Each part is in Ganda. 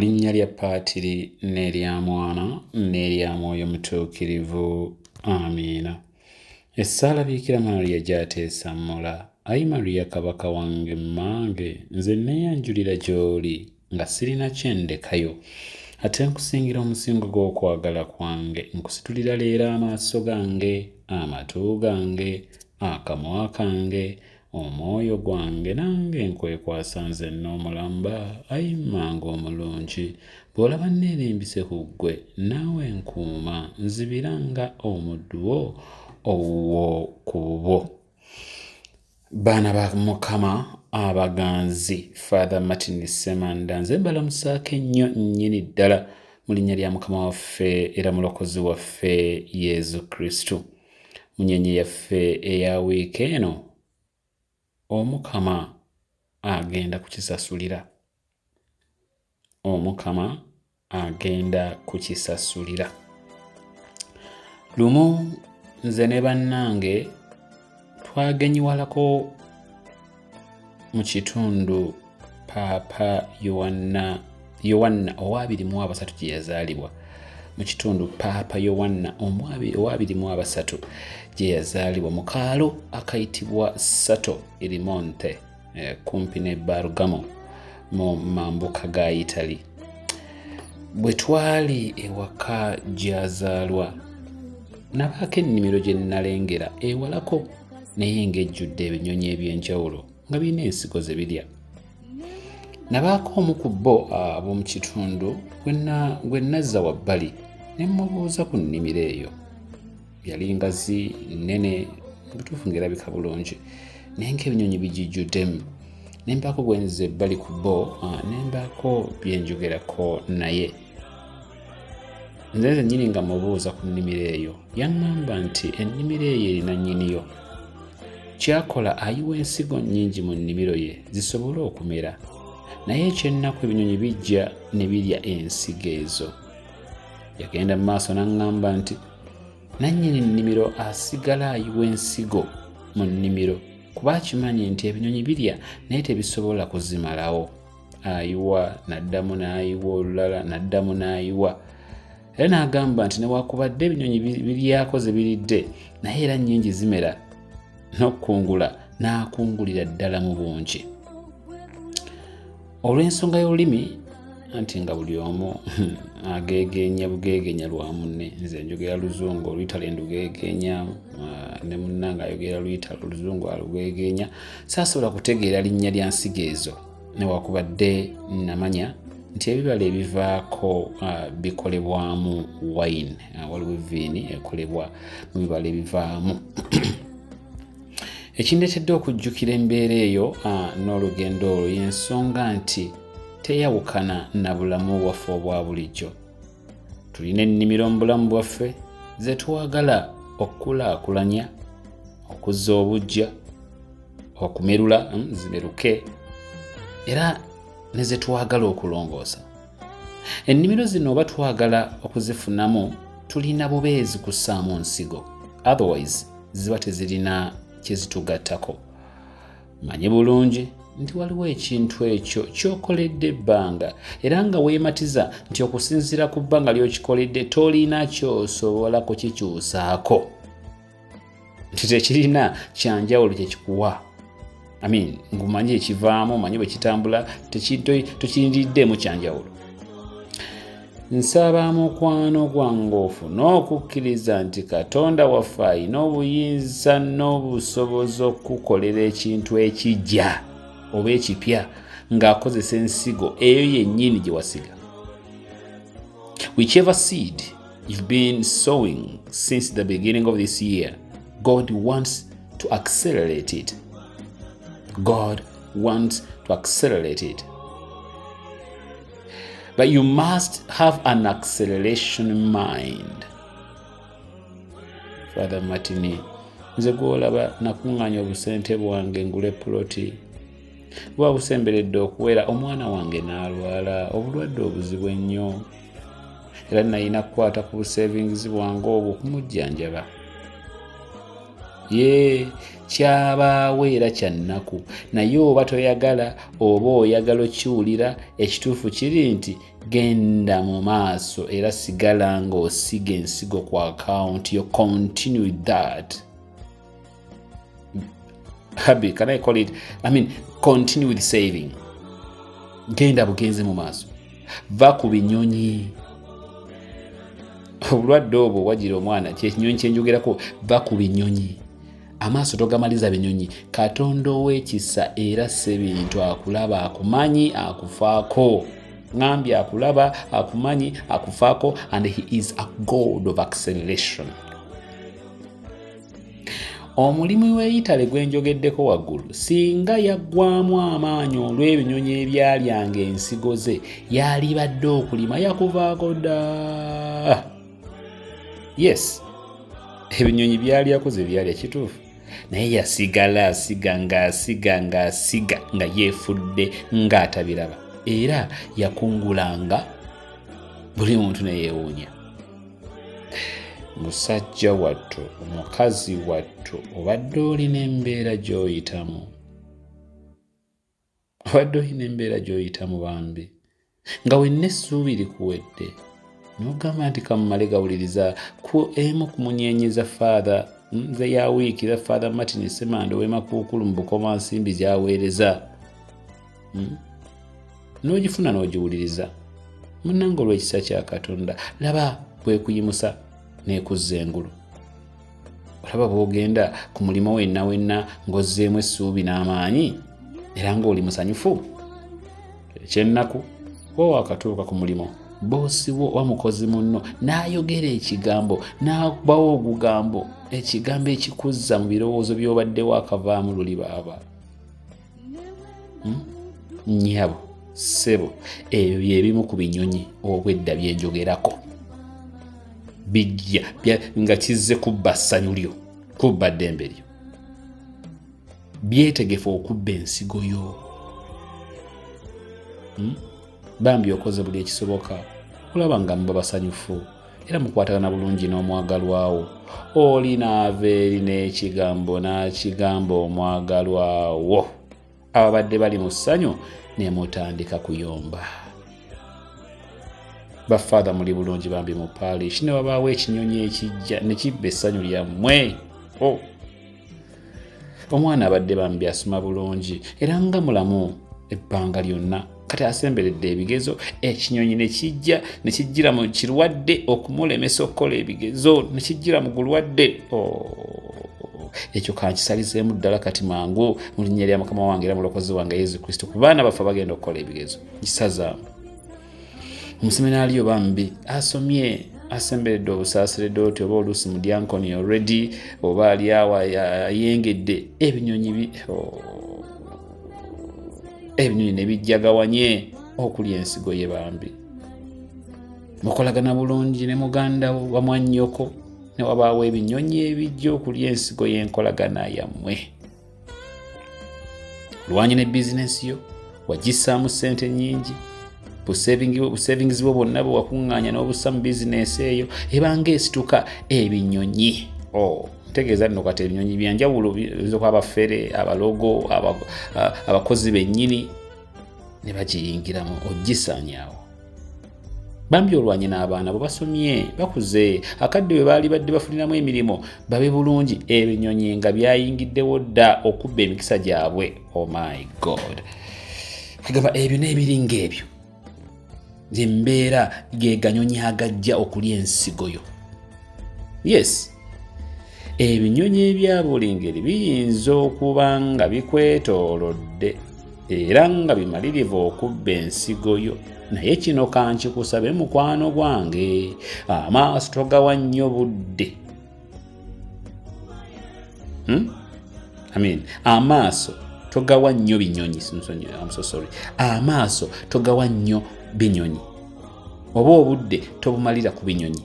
Mu linnya lya Paatiri n'erya Mwana n'erya Mwoyo Mutuukirivu. Amiina. Essaala Biikira Maria gy'ateesammula. Ayi Maria Kabaka wange mmange, nze nneeyanjulira gy'oli nga sirina kye ndekayo. Ate nkusingira omusingo gw'okwagala kwange, nkusitulira leero amaaso gange, amatu gange, akamwa kange, Omwoyo gwange nange nkwekwasa nzenna omulamba, ayi mmange omulungi, bw'olaba nneerimbise ku ggwe, naawe nkuuma, nzibira nga omuddu wo owuwo ku bubwo. Baana ba Mukama abaganzi, Father Martin Ssemanda nze mbalamusaako ennyo nnyini ddala mu linnya lya Mukama waffe era Mulokozi waffe Yesu Kristo. Munyenye yaffe eya wiiki eno Omukama agenda kukisasulira. Omukama agenda kukisasulira. Lumu nze ne bannange twagenyiwalako mu kitundu Paapa Yowanna Yowanna ow'abiri mu abasatu gye yazaalibwa mu kitundu Paapa Yowanna ow'abiri mu abasatu gye yazaalibwa mu kaalo akayitibwa Sato Irimonte eh, kumpi ne Bergamo mu mambuka ga Yitale. Bwe twali ewaka gy'azaalwa nabaako ennimiro gye nnalengera ewalako naye ng'ejjudde ebinyonyi eby'enjawulo nga birina ensigo ze birya. Nabaako omu ku bo ab'omu kitundu gwe nazza wabbali ne mmubuuza ku nnimiro eyo. Yali ngazi nnene mu butuufu ng'erabika bulungi naye ng'ebinyonyi bigijjuddemu. Ne mbaako gwe nzza ebbali ku bo ne mbaako bye njogerako naye. Nze nzennyini nga mmubuuza ku nnimiro eyo, yaŋŋamba nti ennimiro eyo erina nnyiniyo. Ky'akola ayiwa ensigo nnyingi mu nnimiro ye zisobole okumera, naye eky'ennaku ebinyonyi bijja ne birya ensigo ezo. Yagenda mu maaso n'aŋŋamba nti nannyini nnimiro asigala ayiwa ensigo mu nnimiro kuba akimanyi nti ebinyonyi birya naye tebisobola kuzimalawo. Ayiwa n'addamu n'ayiwa olulala n'addamu n'ayiwa. Era n'agamba nti newakubadde ebinyonyi biryako ze biridde naye era nnyingi zimera n'okukungula n'akungulira ddala mu bungi. Olw'ensonga y'olulimi anti nga buli omu ageegeenya bugeegeenya lwa munne, nze njogera luzungu oluyitale ndugeegeenya ne munnange ayogera luyitale oluzungu alugeegeenya, saasobola kutegeera linnya lya nsigo ezo newakubadde namanya nti ebibala ebivaako bikolebwamu wine, waliwo evviini ekolebwa mu bibala ebivaamu. Ekindeetedde okujjukira embeera eyo n'olugendo olwo y'ensonga nti teyawukana na bulamu bwaffe obwa bulijjo. Tulina ennimiro mu bulamu bwaffe ze twagala okukulaakulanya, okuzza obuggya, okumerula zimeruke era ne ze twagala okulongoosa. Ennimiro zino oba twagala okuzifunamu tulina bubeezi kussaamu nsigo, otherwise ziba tezirina kye zitugattako. Manyi bulungi nti waliwo ekintu ekyo ky'okoledde ebbanga era nga weematiza nti okusinziira ku bbanga ly'okikoledde tolina ky'osobola kukikyusaako, nti tekirina kyanjawulo kye kikuwa. I mean, ngumanyi ekivaamu, omanyi bwe kitambula, tokirindiriddeemu kyanjawulo. Nsaba mukwano gwange ofune okukkiriza nti Katonda waffe alina obuyinza n'obusobozi okukukolera ekintu ekijja oba ekipya ng'akozesa ensigo eyo yennyini gye wasiga. Whichever seed you've been sowing since the beginning of this year, God wants to accelerate it. God wants to accelerate it. But you must have an acceleration mind. Father Martini, nze gw'olaba nakuŋŋaanya obusente bwange ngule puloti, buba busemberedde okuwera omwana wange n'alwala obulwadde obuzibu ennyo era nalina kukwata ku busavings bwange obwo okumujjanjaba. Ye kyabaawo era kya nnaku, naye oba toyagala oba oyagala okiwulira, ekituufu kiri nti genda mu maaso era sigala ng'osiga ensigo ku akawunti yo. Continue with that habit, can I call it? I mean, continue with saving. Genda bugenze mu maaso, va ku binyonyi. Obulwadde obwo wagira omwana kyekinyonyi kyenjogerako. Va ku binyonyi, amaaso togamaliza binyonyi. Katonda ow'ekisa era sebintu akulaba, akumanyi, akufaako. Ŋambye akulaba, akumanyi, akufaako, and he is a God of acceleration. Omulimu w'eyitale gwe njogeddeko waggulu, singa yaggwamu amaanyi olw'ebinyonyi ebyalyanga ensigo ze, yalibadde okulima yakuvaako dda. Yes, ebinyonyi byalyako ze byalya, kituufu, naye yasigala asiga, ng'asiga, ng'asiga, nga yeefudde ng'atabiraba, era yakungulanga buli muntu neyeewuunya. Musajja wattu, omukazi wattu, obadde olina embeera gy'oyitamu, obadde olina embeera gy'oyitamu bambi, nga wenna essuubi likuwedde, n'ogamba nti kamumale gawuliriza ku emu ku munyeenyeza Father nze ya wiiki era Father Martin Semando w'Emakuukulu mu Bukomansimbi gy'aweereza, N'ogifuna n'ogiwuliriza, munnange, olw'ekisa kya Katonda, laba bwekuyimusa n'ekuzza engulu. Olaba bw'ogenda ku mulimu wenna wenna ng'ozzeemu essuubi n'amaanyi era ng'oli musanyufu. Ekyennaku, oba wakatuuka ku mulimu, boosi wo oba mukozi munno n'ayogera ekigambo, n'abawo ogugambo, ekigambo ekikuzza mu birowoozo by'obaddewo akavaamu luli baaba. Nnyabo, ssebo, ebyo bye bimu ku binyonyi obwedda byenjogerako bijja nga kizze kubba ssanyu lyo, kubba ddembe lyo, byetegefu okubba ensigo yo. Bambi okoze buli ekisoboka olaba nga muba basanyufu era mukwatagana bulungi n'omwagalwawo, oli n'ava eri n'ekigambo n'akigamba omwagalwawo, ababadde bali mu ssanyu ne mutandika kuyomba. Bafaatha muli bulungi bambi mu parish, ne wabaawo ekinyonyi ekijja ne kibba essanyu lyammwe. Oh. Omwana abadde bambi asoma bulungi era nga mulamu ebbanga lyonna, kati asemberedde ebigezo, ekinyonyi ne kijja ne kijjira mu kirwadde okumulemesa okukola ebigezo, ne kijjira mu gulwadde. Oh. Ekyo kankisalizeemu ddala kati mangu mu linnya lya Mukama wange era Mulokozi wange Yesu Kristo, ku baana baffe bagenda okukola ebigezo, kisazaamu. Omuseminaaliyo bambi asomye, asemberedde obusaasiredooti oba oluusi mu dyankoni already, oba ali awo ayengedde, ebinyonyi oh, ebinyonyi ne bijjagawanye okulya ensigo ye. Bambi mukolagana bulungi ne muganda wo bamwannyoko, ne wabaawo ebinyonyi ebijja okulya ensigo y'enkolagana yammwe. Lwanye ne bizinensi yo, wagissaamu ssente nnyingi, busavings bwo bwonna bwe wakuŋŋaanya n'obussa mu bizinensi eyo, ebanga esituka, ebinyonyi, oh, ntegeeza nno kati ebinyonyi byanjawulo, biyinza okuba abafere, abalogo, abakozi bennyini, ne bagiyingiramu ogisaanyaawo. Bambi olwanye n'abaana bwe basomye, bakuze, akadde bwe baali badde bafuniramu emirimu babe bulungi, ebinyonyi nga byayingiddewo dda okubba emikisa gyabwe. Oh my God, kagamba ebyo n'ebiringa ebyo embeera ge ganyonyi agajja okulya ensigo yo. Yes, ebinyonyi ebya buli ngeri biyinza okuba nga bikwetoolodde era nga bimalirivu okubba ensigo yo, naye kino kankikusabe mukwano gwange, amaaso togawa nnyo budde. I mean, amaaso togawa nnyo binyonyi. I'm so sorry. Amaaso togawa nnyo binyonyi oba obudde tobumalira ku binyonyi,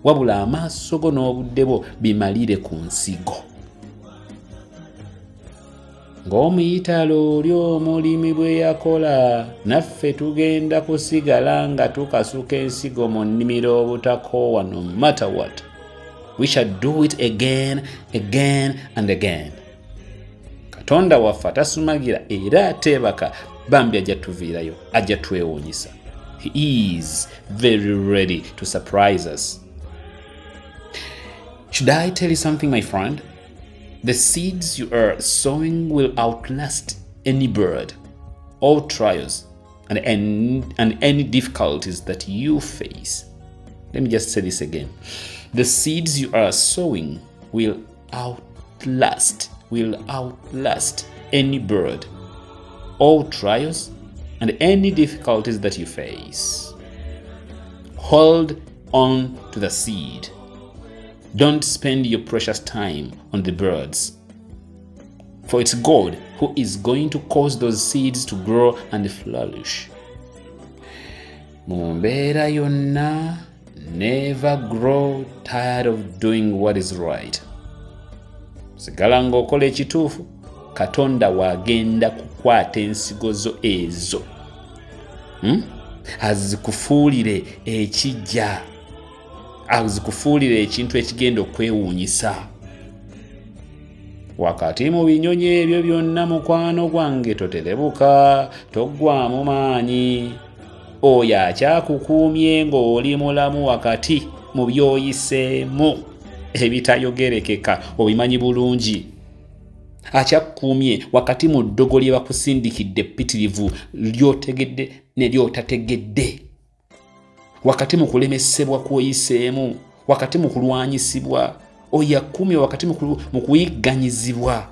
wabula amaaso go n'obudde bwo bimalire ku nsigo. Ng'omuyitalo oli omulimi bwe yakola, naffe tugenda kusigala nga tukasuka ensigo mu nnimiro obutakoowa, no matter what. We shall do it again, again and again. Katonda waffe atasumagira era ateebaka, bambi ajja tuviirayo, ajja twewuunyisa. He is very ready to surprise us. Should I tell you something, my friend? The seeds you are sowing will outlast any bird, all trials, and any difficulties that you face. Let me just say this again. The seeds you are sowing will outlast any bird, all trials, and any difficulties that you face. Hold on to the seed. Don't spend your precious time on the birds. For it's God who is going to cause those seeds to grow and flourish. Mu mbeera yonna, never grow tired of doing what is right. Sigala ng'okola ekituufu, Katonda wagenda kukwata ensigo zo ezo, Azikufuulire ekijja, azikufuulire ekintu ekigenda okwewuunyisa. Wakati mu binyonyi ebyo byonna, mukwano gwange, toterebuka, toggwamu maanyi. Oyo akyakukuumye ng'oli mulamu wakati mu by'oyiseemu ebitayogerekeka, obimanyi bulungi. Akyakukuumye wakati mu ddogo lye bakusindikidde eppitirivu, ly'otegedde ne ly'otategedde, wakati mu kulemesebwa kw'oyiseemu, wakati mu kulwanyisibwa. Oyo akuumye wakati mu kuyigganyizibwa,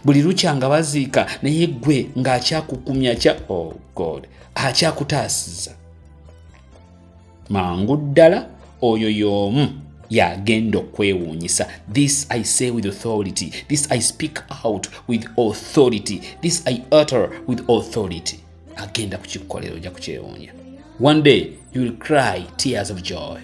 Buli lukya nga baziika, naye gwe ng'akyakukumya akya, oh God, akyakutaasiza. Mangu ddala oyo y'omu yagenda okwewuunyisa. This I say with authority. This I speak out with authority. This I utter with authority. Agenda kukikolera, ojja kukyewuunya. One day you will cry tears of joy.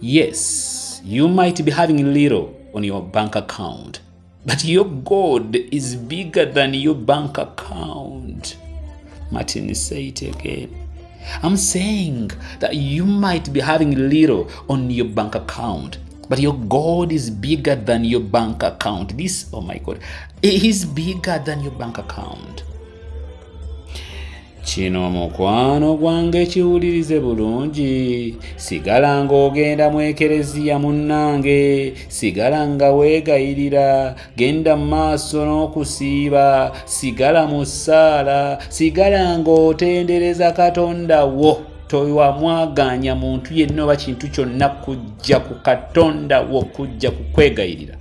Yes, you might be having little on your bank account, but your God is bigger than your bank account. Martin, say it again. I'm saying that you might be having little on your bank account, but your God is bigger than your bank account. This, oh my God, He's bigger than your bank account. Kino, mukwano gwange, kiwulirize bulungi. Sigala ng'ogenda mu ekereziya, munnange. Sigala nga weegayirira, genda mu maaso n'okusiiba, sigala mu ssaala, sigala ng'otendereza Katonda wo. Towamwaganya muntu yenna oba kintu kyonna kujja ku Katonda wo, kujja kukwegayirira.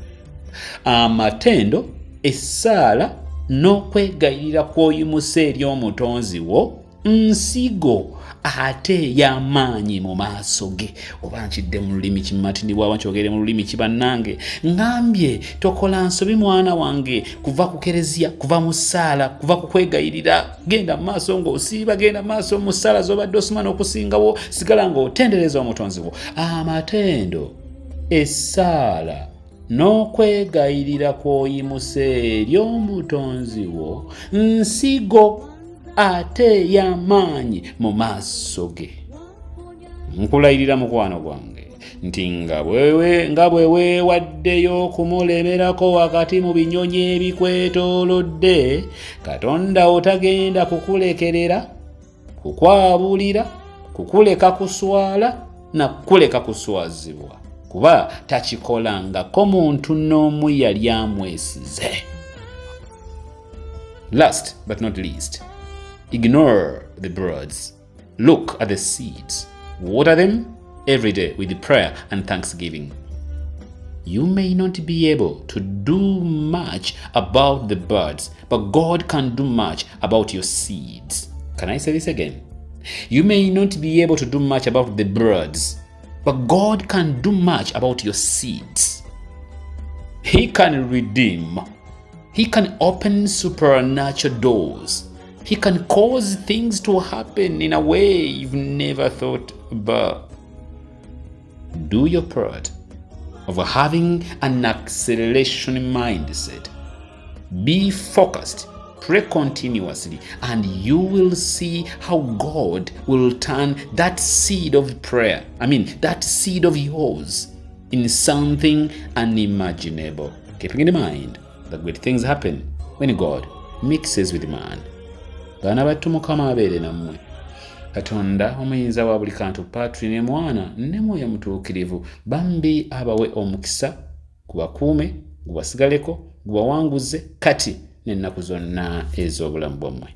Amatendo, essaala n'okwegayirira kw'oyimusa eri Omutonzi wo nsigo ate ey'amaanyi mu maaso ge. Oba nkidde mu lulimi kimatini, bwaba nkyogere mu lulimi kibannange, ŋŋambye tokola nsobi, mwana wange, kuva ku kereziya, kuva mu ssaala, kuva ku kwegayirira. Genda mu maaso ng'osiiba, genda mu maaso mu ssaala z'obadde osoma n'okusingawo, sigala ng'otendereza Omutonzi wo. Amatendo, essaala n'okwegayirira kw'oyimusa eri Omutonzi wo nsigo ate ey'amaanyi mu maaso ge. Nkulayirira, mukwano gwange, nti nga bwe weewaddeyo okumulemerako wakati mu binyonyi ebikwetoolodde, Katonda otagenda kukulekerera, kukwabulira, kukuleka kuswala na kukuleka kuswazibwa, kuba takikolangako muntu n'omu yali amwesize. Last but not least, ignore the birds. Look at the seeds. Water them every day with prayer and thanksgiving. You may not be able to do much about the birds, but God can do much about your seeds. Can I say this again? You may not be able to do much about the birds, but God can do much about your seeds. He can redeem. He can open supernatural doors. He can cause things to happen in a way you've never thought about. Do your part of having an acceleration mindset. Be focused. Pray continuously, and you will see how God will turn that seed of prayer, I mean, that seed of yours, in something unimaginable. Keeping in mind that great things happen when God mixes with man. Baana battu, Mukama abeere nammwe. Katonda omuyinza wa buli kantu, Patri ne Mwana ne Mwoyo Mutuukirivu, bambi abawe omukisa, gubakuume, gubasigaleko, gubawanguze kati n'ennaku zonna ez'obulamu bwammwe.